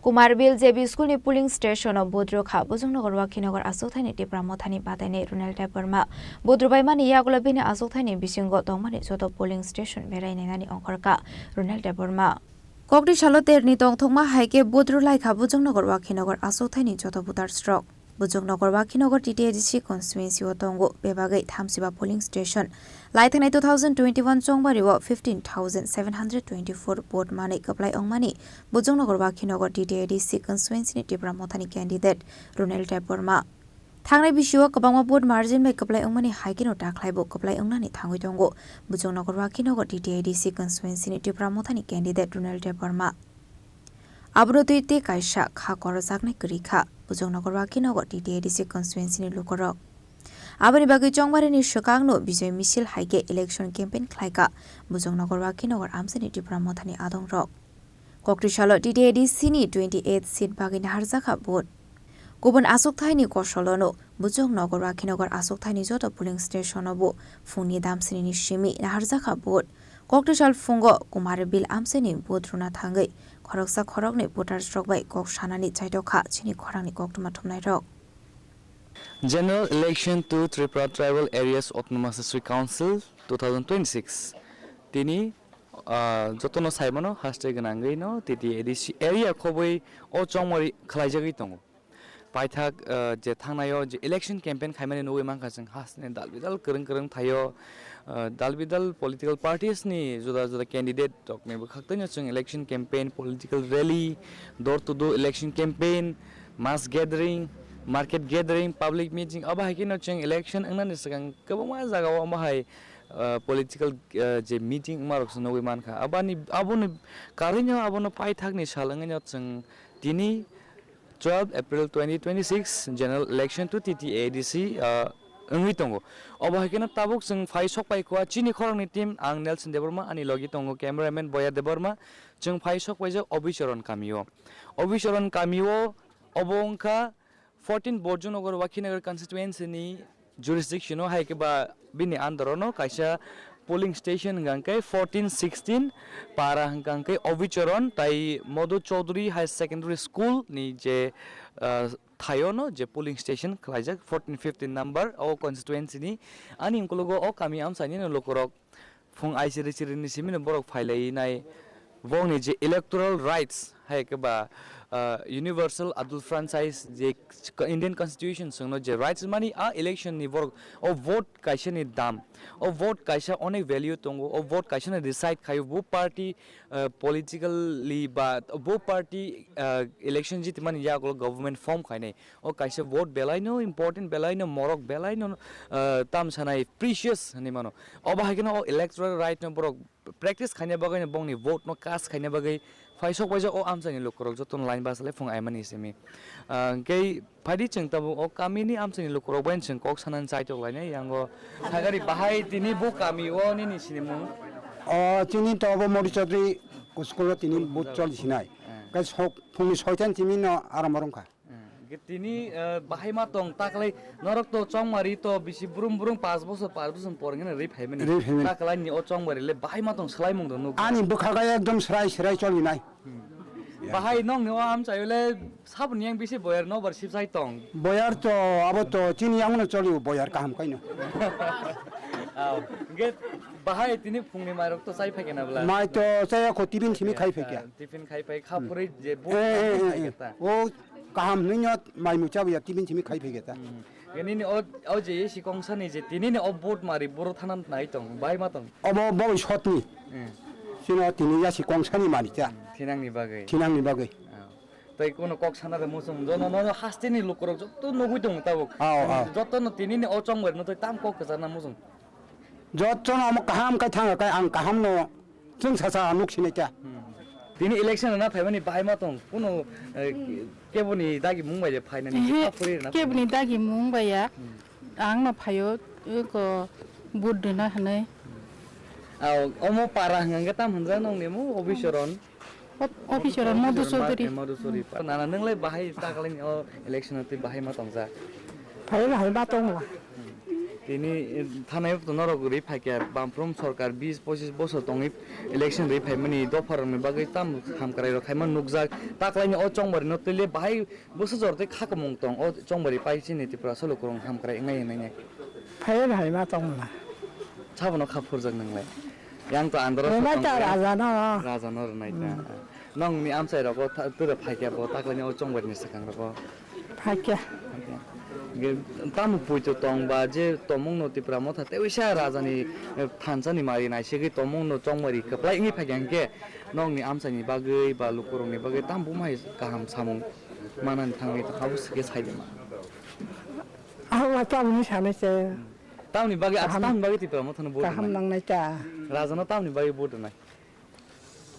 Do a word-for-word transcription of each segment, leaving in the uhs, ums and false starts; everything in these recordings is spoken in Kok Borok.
Kumarbil J B School ni polling station o vote rwkha Bujongnagar Wakhinagar achukthaini Tipra Mothani batainai Ronald Debbarma. Vote rwbaimani yagulo bini achukthaini bisingo tongmani joto polling station berai nainani ongkhorkha Ronald Debbarma. Kokti salo terni tongthokma hai khe vote rwlaikha Bujongnagar Wakhinagar achukthaini joto voters rok. Bujongnagar Wakhinagar T T A D C constituency o tongo bebagwi thamsiba polling station. Laithanai two thousand twenty-one chongmari o fifteen thousand seven hundred twenty-four vote manwi kwplai wngmani Bujongnagar Wakhinagar T T A D C constituency ni Tipra Mothani candidate Ronald Debbarma. Thangnai bisio kwbangma vote margin bai kwplai wngmani hai kheno dakhlaibo kwplai wngnani thangwi tongo Bujongnagar Wakhinagar T T A D C constituency ni Tipra Mothani candidate Ronald Debbarma. Abono twi tei kaisa kha korojaknai kwrwi kha Bujongnagar Wakhinagar T T A D C constituency ni lukurok. Aboni bagwi chongmarini swkangno Bijoy Misil hai khe election campaign khlaikha Bujongnagar Wakhinagar amchaini Tipra Mothani adongrok. Kokti salo T T A D C ni twenty eight seat bagwi naharjakha vote. Kubun achukthaini kosolono Bujongnagar Wakhinagar achukthaini joto polling station o bo phungni damsinini simi naharjakha vote. Kokti sal phungo Kumarbil amchaini vote rwna thangwi khoroksa khoroknwi voters rok bai kok sanani chaitokha chini khorangni koktwma thumnairok. General Election to Tripura Tribal Areas Autonomous District Council two thousand twenty-six. Tini, ah, jotono saimano haste gwnangwi no T T A D C area khobwi o chongmari khlaijagwi tongo. Paithak, ah, je thangnaio je election campaign khaimani nugwi mankha chwng hasteni dal bidal kwrwng kwrwng thaio, ah, dal bidal political parties ni juda juda candidate rokni bwkhak twino chwng election campaign, political rally, door to door election campaign, mass gathering, market gathering, public meeting, abo hai kheno chwng election wngnani swkang kwbangma jagao omo hai, ah, political, ah, je meeting wngma rok se nugwi mankha. Aboni, aboni karwino abono paithakni sal wngwino chwng tini twelve April twenty twenty-six general election to T T A D C, ah, wngwi tongo. Obo hai kheno tabuk chwng phai sok pai kha chini khoroknwi team, ang Nelson Debbarma, ani logi tongo cameraman Boya Debbarma. Chwng phai sok paijak Obichoron kamio. Obichoron kamio obo wngkha fourteen Borjunagar Wakhinagar constituency ni jurisdiction o hai khe ba bini under o no kaisa polling station hwnkha khe fourteen sixteen para hwnkha khe Obichoron tai Madhu Chaudhary High Secondary School ni je, ah, thaio no je polling station khlaijak fourteen fifteen number o constituency ni. Ani ukologo o kami amchaini no lukurok phung aisiri siri ni simi no borok phailai nai. Bongni je electoral rights hai khe ba, ah, universal adult franchise je Indian constitution songno je rights mani a election ni borok o vote kaisa ni dam, o vote kaisa onek value tongo, o vote kaisa ni decide khaio bo party, ah, politically ba bo party, ah, election jitimani yagulo government form khainai. O kaisa vote belaino important, belaino morok, belaino, ah, tam sanai precious hinwi mano. Obo hai kheno o electoral right no borok practice khaina bagwi no bongni vote no cast khaina bagwi phai sok paijak o amchaini lukurok jotono line basa le phung aimani simi. Ah, hwnkhe phaidi chwng tabuk o kamini amchaini lukurok bai chwng kok sanani chaitok lainai yango. Sagari bahai tini bo kami o nini sinimung? O chini to obo Mori Chaudhary school o tini vote choli sinai. Hmm. Khe sok phungni soitan timi no aram rwngkha. Hmm. Ge tini, eh, bahai ma tong taklai norok to chongmari to bisi brum brum pas bosor pas bosor por ngene ri phaimani. Ri phaimani. Taklai ni o chongmari le bahai ma tong swlai mung do nuk. Ani bwkha ga ekdom srai srai choli nai. Hmm. Bahai nong ni o amchaio le saboni yang bisi boyar nobar sibsai tong. Boyar to abo to chini yang no choli boyar kaham kaino. Aw, ge bahai tini phungni mairok to chai phai kena bla. Mai to chaya kho tibin simi khai phai kya. Tiffin khai phai kha phuri je bo Eh, eh, khai eh, phai eh. keta. O kaham hwnwi no mai mucha buya tibin simi khai phai keta. Hmm. Nini o, o je isi kongsa ni je tini ni o vote mari boro thana nai tong, bai ma tong. Obo bo shot ni. Hmm. Sino tini yasi kongsa ni mari cha. Hmm. Thinang ni bagwi. Thinang ni bagwi. Ah. Tei kono kok sana de musung jono no haste ni lukurok joto nugui tong tabuk. Ah, ah. Joto no tini ni o chong bai no tei tam kok sana musung. Jottono omo kaham kai thanga kai ang kaham no chwng sacha nuk sinai kha. Hmm. Tini election na phaimani bahai ma tong kuno, eh, keboni dagi mung bai phainani Ehe, kha phuri na keboni dagi mung bai ya. Hmm. Ang no phaio ko vote dina hanai. Aw, omo para hanga tam hanja nong nemu Obichoron. Op-, Obichoron Madhu Chaudhary. Madhu Chaudhary. Nana nung lai bahai ta kalai o election twi bahai ma tong ja. Phai bahai ma tong wa. Tini, eh, thanai to norok rwi phaikha, Bamprum sorkar bis pochis bosor tongwi election rwi phaimani dopharokni bagwi tamo hamkrairok khaima nukjak. Taklaini o chongbarino twile bahai bwsajor tei khakumung tong. O chongbari pai chini Tripura solo kwrwng hamkrai wngnai wngnai. Phaiya bahai ma tongmala. Sabono kha phurjak nwnglai. Yang to andro Rwmai ta raja no. Raja no rwnai ta. Nongni amchai rogo ta-, tura phaikha bo taklaini o chongbarni swkang rogo. Phaikha. Ge, tamo puito tong ba je tomung no Tipra motha tei uisa raja ni, eh, thansa ni mari nai segwi tomung no chongmari kwplai wngwi phaikha hwnkhe nongni amchai ni bagwi ba lukurok ni bagwi tamo bumai kaham samung manani thangwi tong abo swkhe sai de ma. Ang ma tamo ni sanai se. Tamni bagwi, kaham, tamni bagwi Tipra motha no vote kaham rwnai. Nangnai ta. Raja no tamni bagwi vote rwnai.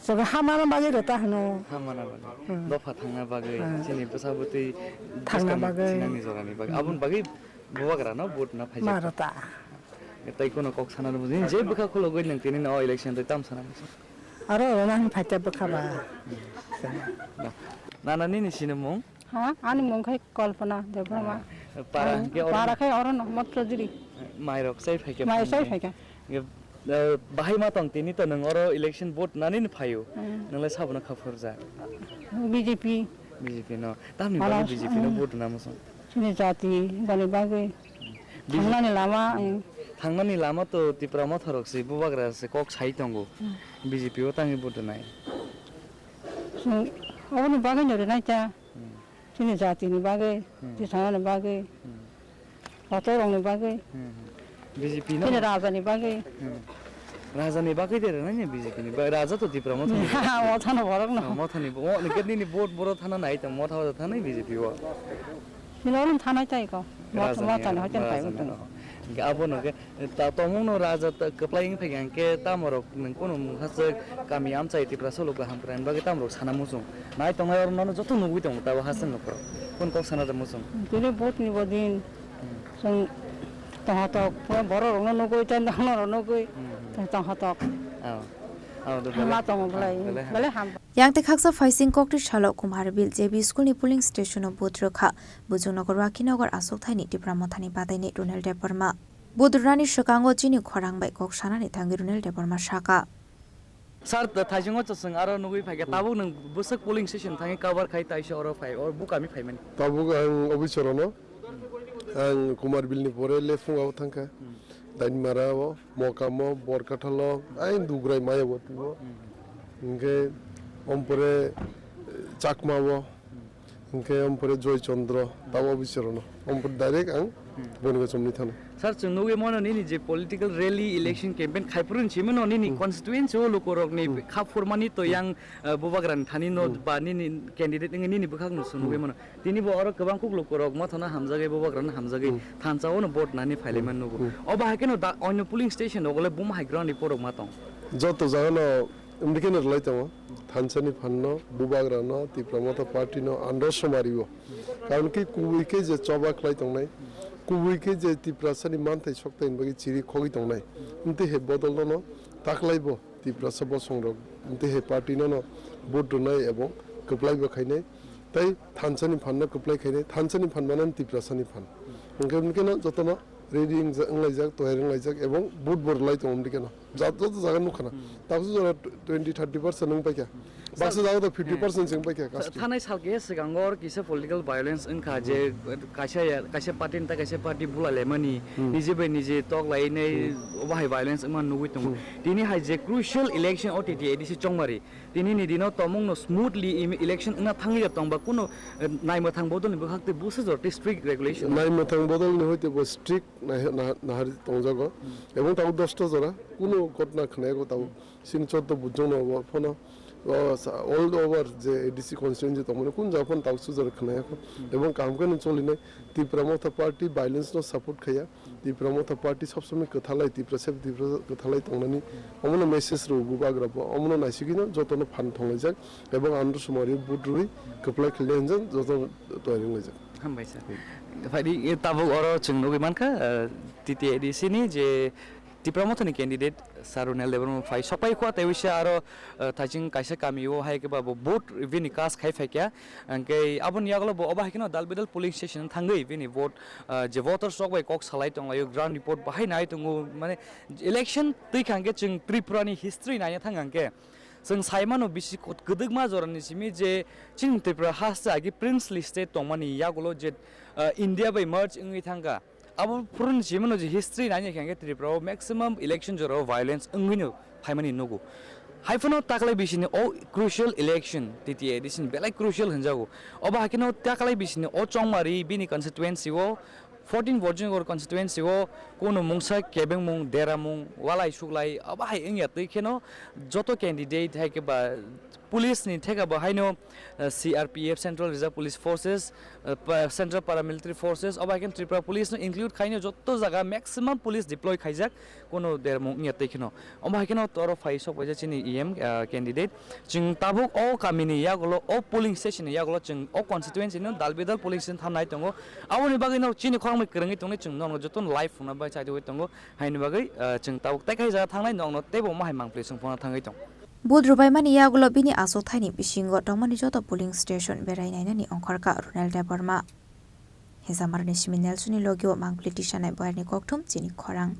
Chwng hamana bagwi rwta hwno. Hamana bagwi. Hmm. Dopha thangna bagwi. Hmm. Chini bwsa bwtwi thangna bwskangni bagwi. Sinangni jorani bagwi. Hmm. Aboni bagwi bubagra no vote na phaijak. Ma rwta. Tei kono kok sana rwmani je bwkha khulogwi nang tini no election tei tam sana muchung. Aro rwna hin phaijak bwkha ba. Hmm. Na, nana nini sinimung? Ha, ani mung khai Kalpana Debbarma. Ah, para hwnkhe oro para khai oro no Mot Chowdhury. Mairok chai phaikhe. Mai chai phaikhe. Hwnkhe, eh, bahai ma tong tini to nwng oro election vote nani ni phaio. Hmm. Nwng lai sabono kha phurjak. B J P. B J P no. Tamni bagwi B J P no vote na muchung. Chini jati bani bagwi. B J P. Thangnani lama, eh. Thangnani lama to Tipra motharok se bubagra se kok sai tongo. Hmm. B J P o tangwi vote nai. Chwng oboni bagwi no rwnai ta. Hmm. Chini jatini bagwi, hmm, tisanani bagwi, hmm, kotorokni bagwi, hmm, hmm. B J P no? Chini rajani bagwi. Hmm. Rajani bagwi de rwnai ni B J P ni. Ba-, raja to Tipra motha ni. Motha no borok no. Ah, motha ni bo-, o, nini vote boro thana nai tong, motha o thana B J P o. Chini oro thana chai ko. Motha, rajani, motha ni hoite rajani phai no. Hwnkhe abo no khe Ta tongmung no raja ta kwplai wng phaikha hwnkhe tamorok nwng kunu mungha swk kami amchai Tiprasa luku hamkrai ni bagwi tamorok sana muchung. Nai tongnai oro nono joto nugwi tongo tabo haste nokro. Kunu kok sana da muchung. Tini vote ni bo din. Hmm. Chwng tongha tok, borok rokno nugwi, tei dono rok nugwi, hmm, hmm, tongha tok. Oh. Oh, do, hama belai, tongo belai, ah, belai ham. Belai ham. Yang tei khaksa phaising kokti salo Kumar Bill J B school ni polling station o vote rwkha. Bujung nogor Wakhi nogor aswk thaini Tipra mothani badaini Runel Debbarma. Vote rwnani swkango chini khorang bai kok sanani thangwi Runel Debbarma saka. Sir, thaisongo chwng aro nugwi phaikha, tabuk nwng bwswk polling station thangwi cover khai taisa oro phai, o bukami phaimani. Tabuk ang officer ono, ang Kumar Bill ni pore le phunga o thangkha. Hmm. Dainmara o, Mokamo, Borkathalo, ang Dugrai maya bo tubo. Hmm. Hingke ompore Chakma o. Hingke ompore Joy Chandra, tabo bichorono. Ompore direct ang, hmm, boni gachomni thana. Sir, chwng nugwi mano nini je political rally, election campaign khaiphuru hinwi mano nini, hmm, constituency o lukurokni, hmm, kha phurmani to, hmm, yang, eh, bubagrani thani no, hmm, ba nini candidate wngwi nini bwkhakno chwng nugwi, hmm, mano. Tini bo oro kwbang kuk lukurok mothano hamjagwi, bubagrano hamjagwi, hmm, thansa ono vote nani phailaima, hmm, nugo. Hmm. Obo hai kheno da onyo polling station rogole buma hai ground report rok ma tong. Joto jagano Wngwi khe no rwlai tongo, thansa ni phan no, bubagra no, Tipra Motha Party no, andro somari o. Karon khe kubui khe je choba khlai tongnai, kubui khe je Tiprasa ni manthai sokthai ni bagwi chiri khogwi tongnai. Wngtwi hai bodol no no taklai bo Tiprasa bosong rok, wngtwi hai party no no vote rwnai ebong kwplai bo khainai. Tai thansa ni phan no kwplai khainai, thansa ni phan mane Tiprasa ni phan. Hwnkhe, hwnkhe no joto no ready wngja-, wnglaijak, toyar wnglaijak, ebong vote bo rwlai tongo, wngkhe no. Ja-, joto jaga nukha na. Hmm. Tabuk jora twenty, thirty percent wng paikha. Hmm. Baksa jaga to fifty percent se wng paikha, hmm, kasting. Thanai sal keha swkango oro kisa political violence wngkha je, hmm, kaisa ya, kaisa party ni ta kaisa party bulai laimani, hmm, nije bai nije tok lainai, hmm, obo hai violence wngma nugwi tongo. Hmm. Tini hai je crucial election o T T A D C chongmari, Tini ni dino tomung no smoothly im-, election wngna thangwi ya tongba kuno, eh, naimwthang bodol ni bwkhak tei busa jora tei strict regulation. Naimwthang bodol ni hoite bo strict nai-, na-, nahar tongjago. Hmm. Ebong tabuk dosta jora kuno ghotna khnayago tabuk. Hmm. Sini choddo bujong no bo phano, o, sa-, all over je A D C constituency tongmani kun jaga phano tabuk sujora khnayago. Hmm. Ebong kaham khe no cholinai Tipra Motha Party violence no support khaya. Tipra Motha Party sob somoi kwthalai, Tiprasa Tipra kwthalai tongnani omono message rw bubagra bo, omono naisigwino jotono phan thonglaijak ebong andro somari vote rwi kwplai khlainai hinjak jotono toyar wnglaijak. Hambai sir. Phaidi, e, tabuk oro chwng nugwi mankha, eh, T T A D C ni je Tipra Mothani candidate Sir Runel Debbarma phai sokpai khua, tei wisa aro, eh, thaiching kaisa kami o hai khe ba bo vote bini cast khai phai kya. Hwnkhe aboni yagulo bo obo hai kheno dal bidal polling station thangwi bini vote, eh, je voters rok bai kok salai tonglaio, ground report bahai nai tongo. Mane election twi kha hwnkhe chwng Tripura ni history naina thang hwnkhe chwng sai mano bisi kwdwkma jorani simi je chini Tripura haste agi princely state tongmani yagulo je, eh, India bai merge wngwi thangkha. Abo phuruni simi mano je history naina khe hwnkhe Tripura o maximum election jora o violence wngwino phaimani nugo. Haiphano taklai bisini o crucial election, T T A D C ni belai crucial hwnjago. Obo haikhe no taklai bisini o chongmari bini constituency o, fourteen Virginogor constituency o kuno mungsa kebengmung, deramung, walai suklai, obo hai wngya twi kheno joto candidate hai khe ba police ni theka bo haino, eh, C R P F, Central Reserve Police Forces, eh, pa-, Central Paramilitary Forces, obo hai khe Tripura Police no include khaino joto jaga maximum police deploy khaijak kuno dermung wngya twi kheno. Omo hai kheno toro phai sok paijak chini E M, ah, candidate. Chwng tabuk o kamini yagulo, o polling station ni yagulo chwng o constituency no dal bidal polling station thamnai tongo. Aboni bagwi no chini khorang bai kwrwngwi tongni chwng nono joto no live phunukna bai chaitugwi tongo. Haini bagwi, ah, chwng tabuk tei kaisa jaga thangnai nokno teibo omo hai mangpli chwng phunukna thangwi tongo. Vote rwbaimani yagulo bini achukthai ni bisingo tongmani joto polling station berai nainani ongkhorkha Runel Debbarma. Hisamarni simi Nelson ni logi o mangpli tisanai boyar ni kokthum chini khorang.